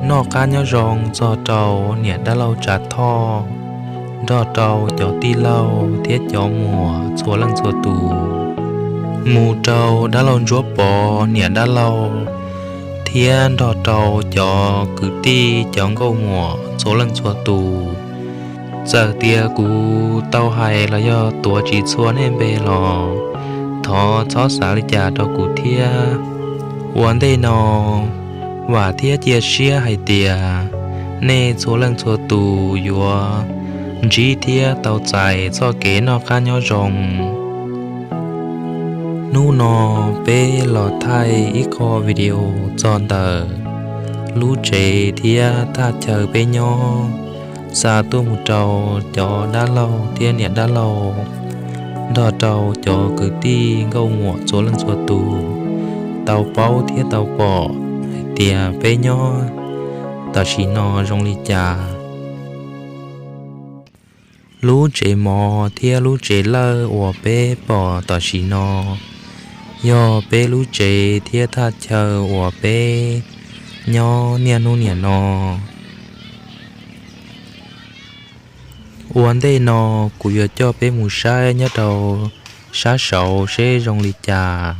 noj qab nyob zoo txog rau niam dab laug Tsav Thoj nrog rau cov tij laug thiab cov muam txhua leej txhua tus, mus rau dab laug Ntsuab Pov niam dab laug thiab nrog rau cov kwv tij cov nkauj muam txhua leej txhua tus. Txawm tias kuv tau hais los yog tuav tsis txhua nej npe los thov txhob xav li cas rau kuv thiab. Ua ntej no vam thiab cia siab hais tias nej txhua leej txhua tus yuav ntsib thiab tau txais txoj kev noj qab nyob zoo. Hnub no peb los thaij ib qho video txog ntawm lub tsev thiab thaj chaw peb nyob, xa tuaj mus rau cov dab laug thiab niam dab laug nrog rau cov kwv tij nkauj muam txhua leej txhua tus tau paub thiab tau pom hais tias peb nyob tam sim no zoo li cas. Lub tsev mov thiab lub tsev lawj uas peb pom tam sim no yog peb lub tsev thiab thaj chaw uas peb nyob niaj hnub niam no. Ua ntej no kuv yuav coj peb mus saib nyob rau sab saud seb zoo li cas.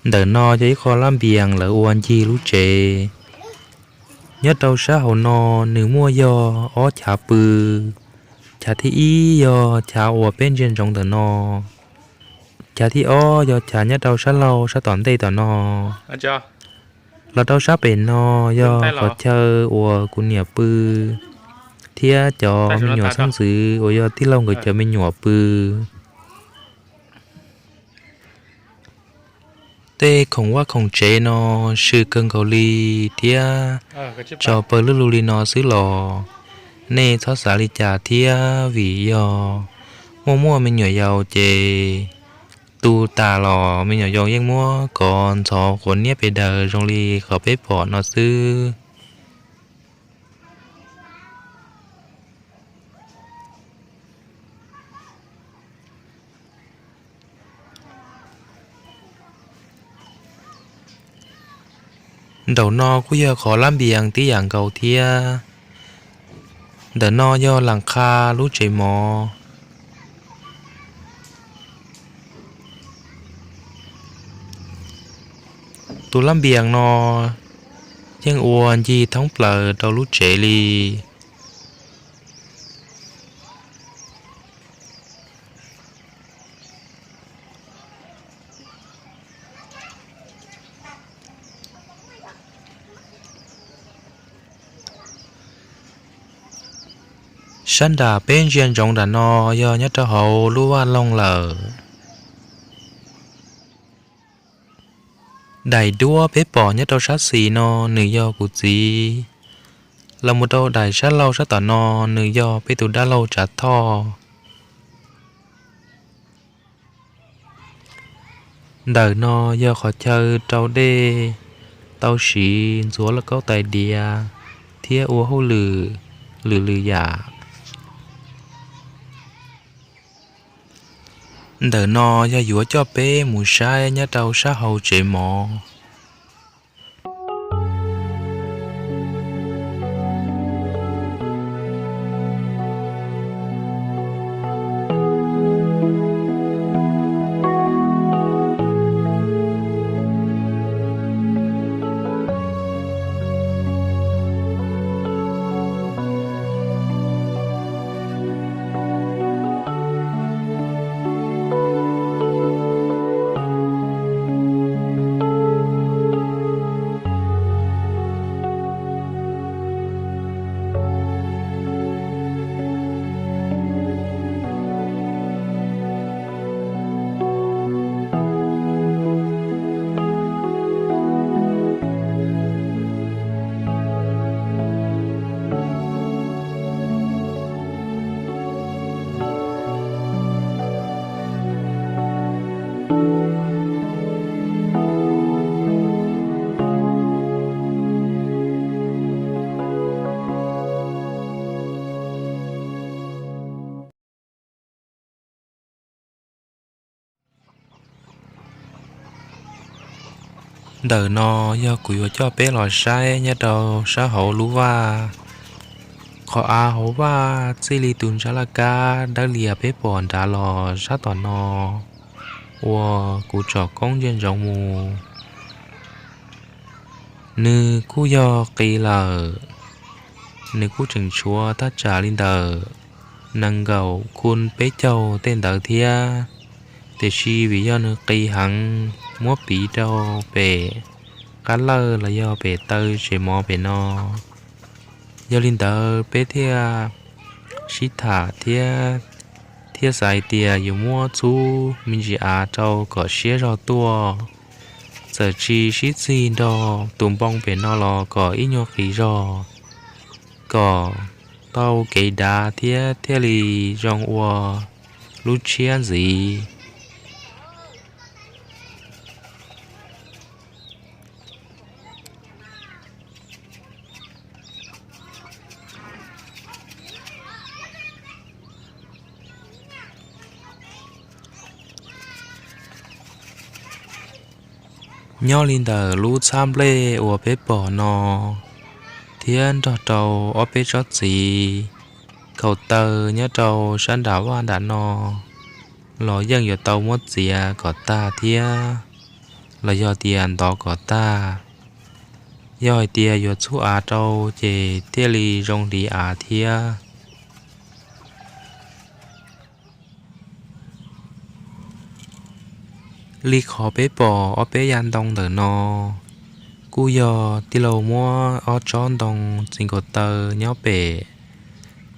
Ntawm no yog ib qho lab npias lawv ua ncig lub tsev. Nyob rau sab hauv no nws muaj yog ob chav pw. Chav thib ib yog chav uas peb ntsia ntsoov ntawm no. Chav thib ob yog chav nyob rau sab laug sab tom ntej tom no. Los rau sab pem no yog qhov chaw uas kuv niam pw thiab cov me nyuam xeeb ntxwv uas yog tij laug nkawd cov me nyuam pw. Tej khoom vaj khoom tsev no swm kawg nkaus li thiab tso pawg lug li no xwb los nej txhob xav li cas thiab, vim yog muaj muaj me nyuam yaus ces tu tas los me nyuam yaus yeej muab kov ntxhov quav niab pes daws zoo li qhov peb pom no xwb. Nraum no kuj yog qhov lab npias tib yam nkaus thiab. Ntawm no yog lam qha lub tsev mov. Tus lab npias no yeej ua ncig thoob plaws rau lub tsev li. Sab nram peb ntsia ntsoov nram no yog nyob rau hauv lub vaj loog lawm. Daim duab peb pom nyob rau sab xis no nws yog kuv txiv. Los mus rau daim sab laug sab tom no nws yog peb tus dab laug Tsav Thoj. Ntawm no yog qhov chaw rau dej tau siv ntxuav lauj kaub tais diav thiab ua hauj lwm lwm lwm yam. Ntawm no yog yuav coj peb mus saib nyob rau sab hauv tsev mov. Ntawm no yog kuv yuav coj peb los saib nyob rau sab hauv lub vaj. Qhov av hauv vaj txij li tus ntsab laj kab dawb lias peb pom nrad los sab tom no uas kuv tsom koob ntsia ntsoov mus, nws kuj yog qis lawm. Nws kuj tseem tshuav thaj tsam li ntawm nees nkaum khu peb caug tej ntawd thiab, tiam sis vim yog nws qis heev, muab piv rau pem qab lawj los yog pem taw tsev mov pem no. Yog li ntawd peb thiaj sib tham thiab, thiaj xav hais tias yuav muab txhub me ntsis av rau kom siab zog tuaj, txawm tsis sib txig nrog tus npoo pem no los kom ib nyuag qis zog, kom tau kev dav thiab thiaj li zoo ua lub tshiab ntxiv. Nyob li ntawm lub txhab nplej uas peb pom no, thiab nrog rau ob peb tsob txiv khaum taw nyob rau sab nram vaj nram no los yeej yuav tau muab txiav kom tag thiab, los yog tias ntov kom tag. Yog hais tias yuav txhub av rau ces thiaj li zoo hliv av thiab. Li qhov peb pom ob peb yav ntoo ntawm no, kuj yog tij laug muab ob tsob ntoo txiv nkaus taw nyob pem,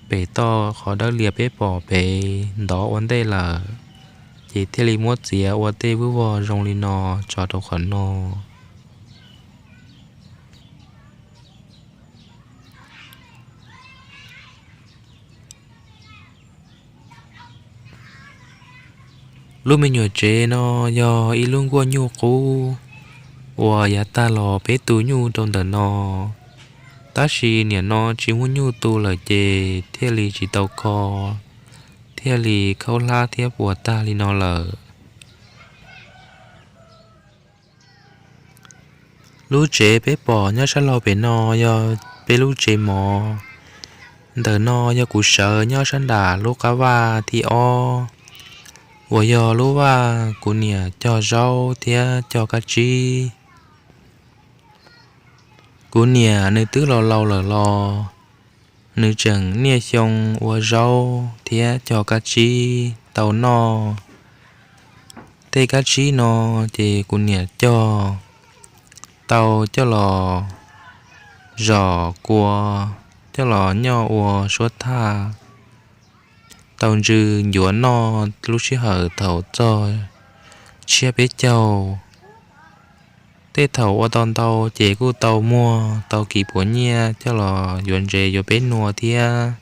pem toj qhov dawb lias peb pom pem ntov ua ntej lawm, ces thiaj li muab txiav ua tej vwj vog zoo li no tso rau qhov no. Lub me nyuam tsev no yog ib lub nkuaj nyuj qub uas yav tag los peb tu nyuj rau ntawm no, tab sis niam no tsis muaj nyuj tu lawm ces thiaj li tsis tau kho, thiaj li khaub hlab thiab puas tag li no lawm. Lub tsev peb pom nyob sab laug pem no yog peb lub tsev mov. Ntawm no yog kuv sawv nyob sab nram lub qab vaj thib ob, uas yog lub vaj kuv niam cog zaub thiab cog kab tsib. Kuv niam nws twb laus laus lawm los nws tseem niaj xyoo ua zaub thiab cog kab tsib tau noj. Tej kab tsib no ces kuv niam cog tau coj los zom kua, coj los noj ua suab thaj, tau ntsws ncuav noj lub sij hawm thaum txog tshiab peb caug. Tej thaum ua tau ntau ces kuj tau muag tau kis puas nyiaj coj los yuav ntses yuav peb nua thiab.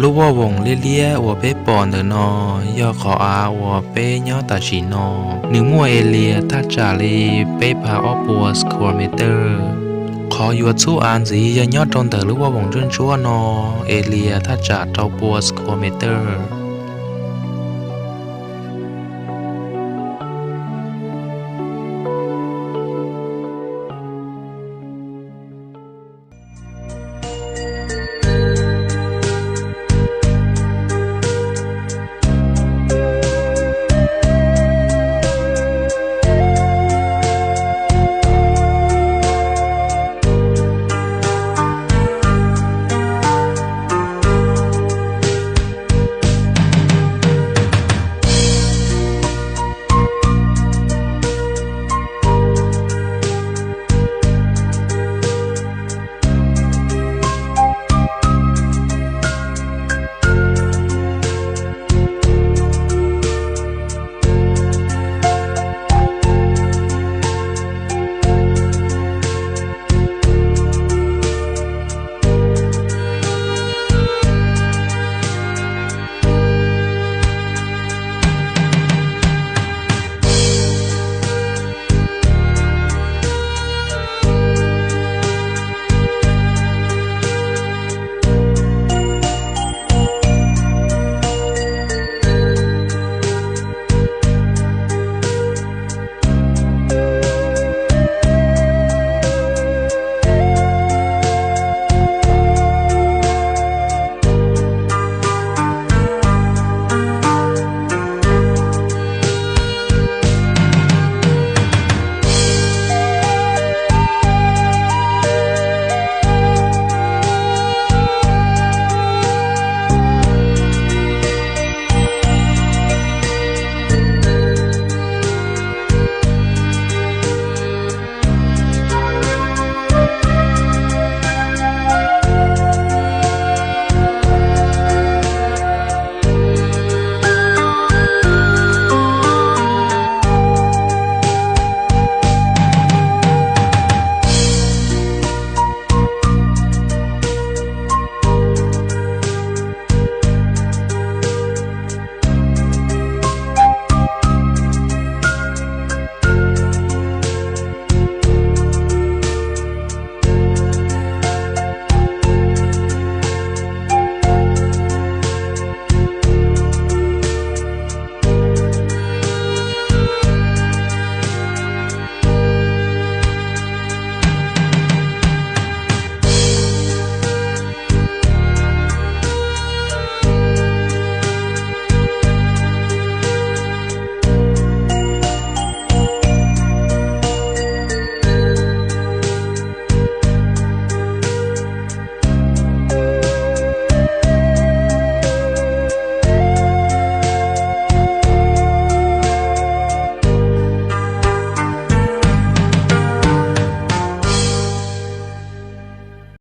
Lub voj voom liab liab uas peb pom ntawm no yog qhov av uas peb nyob tam sim no. Nws muaj area thaj tsam li peb phav ob puas square meter. Qhov yuav txhub av ntxiv yog nyob rau ntawm lub voj voom ntsuab ntsuab no, area thaj tsam rau puas square meter.